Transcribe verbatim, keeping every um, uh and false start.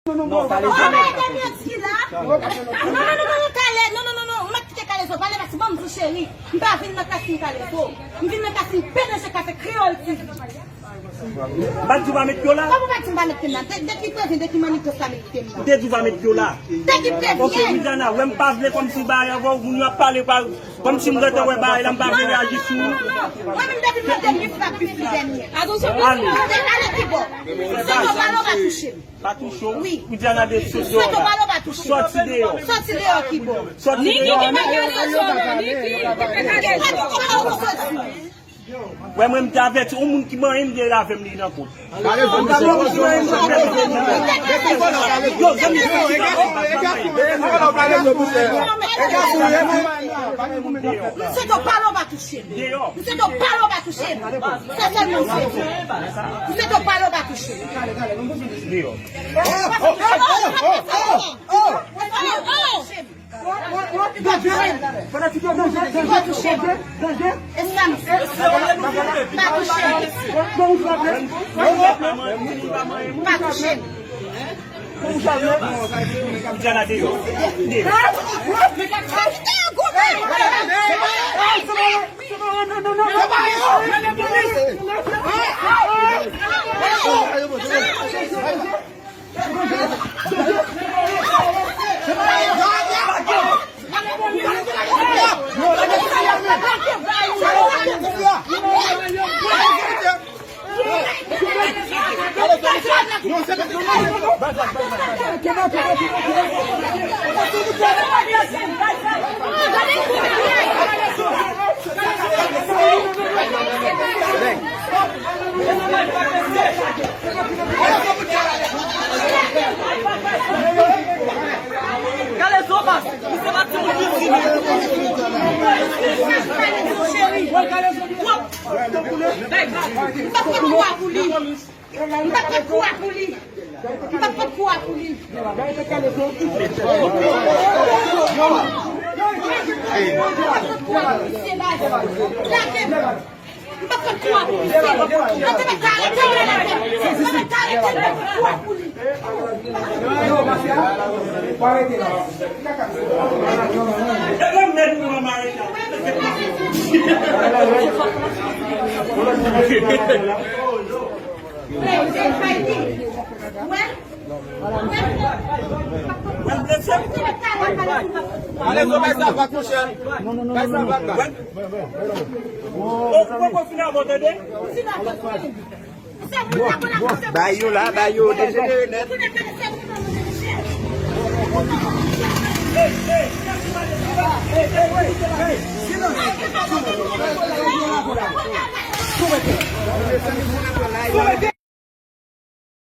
Non, Kalezo. Talè, non, non, non, non, non, Kale-, non, non, non, non, m ap kite Kalezo pale, paske ban m di w, cheri, m pa vin nan Kasim Kalezo. M vin nan Kasim P D G Kafe Kreyòl T V. M pa t di w pa met pye w la? Kòman w pa di m pa met pye m la? De, de ki prevyen, de ki mannitos w pa met pye m la? M te di w pa met pye w la. De ki prevyen? Ok, Widiana, wè m pa vle kòmsi bagay avè w, moun yo ap pale pa, kòmsi m gentan wè bagay la, m pa vle reyaji sou ou. Non, non, non, non. Mwen menm depi m ap dènye, m ap pi dènye. Ale. Ale, ale ki bò? Se to pale w pa touche m. Pa touche w. Wi. Widiana de sot deyò la. Soti deyò. Soti deyò ki bò? Soti deyò. Niki ki pa gen rezon, Niki ki pa gen rezon. Wè mwen m te avèti yon moun ki manyen m gen avè m li nan kont. Yo, zanmi, deyò. Deyò. Misye t ap pale w pa touche m. Misye t ap pale w pa touche m. Sa sèlman misye di. Misye t ap pale w pa touche m. Deyò. Pa touche m. Pa touche m. Pa touche m. Pa touche m. Diana deyò. Deyò. Kalezo pa, misye pa timoun piti, men. Cheri. M p ap pran kou a pou li. M p ap pran kou a pou li. M p ap pran kou a pou li. Lage m. M p ap pran kou a pou li. Mwen te mèt arete l nan lage m. Mwen te mèt arete l, m p ap pran kou a pou li. Ale, zo bay sa pa touche. Bay sa pa touche. Ou poko fin abò, tande? Bay yo la, bay yo dejenere nèt.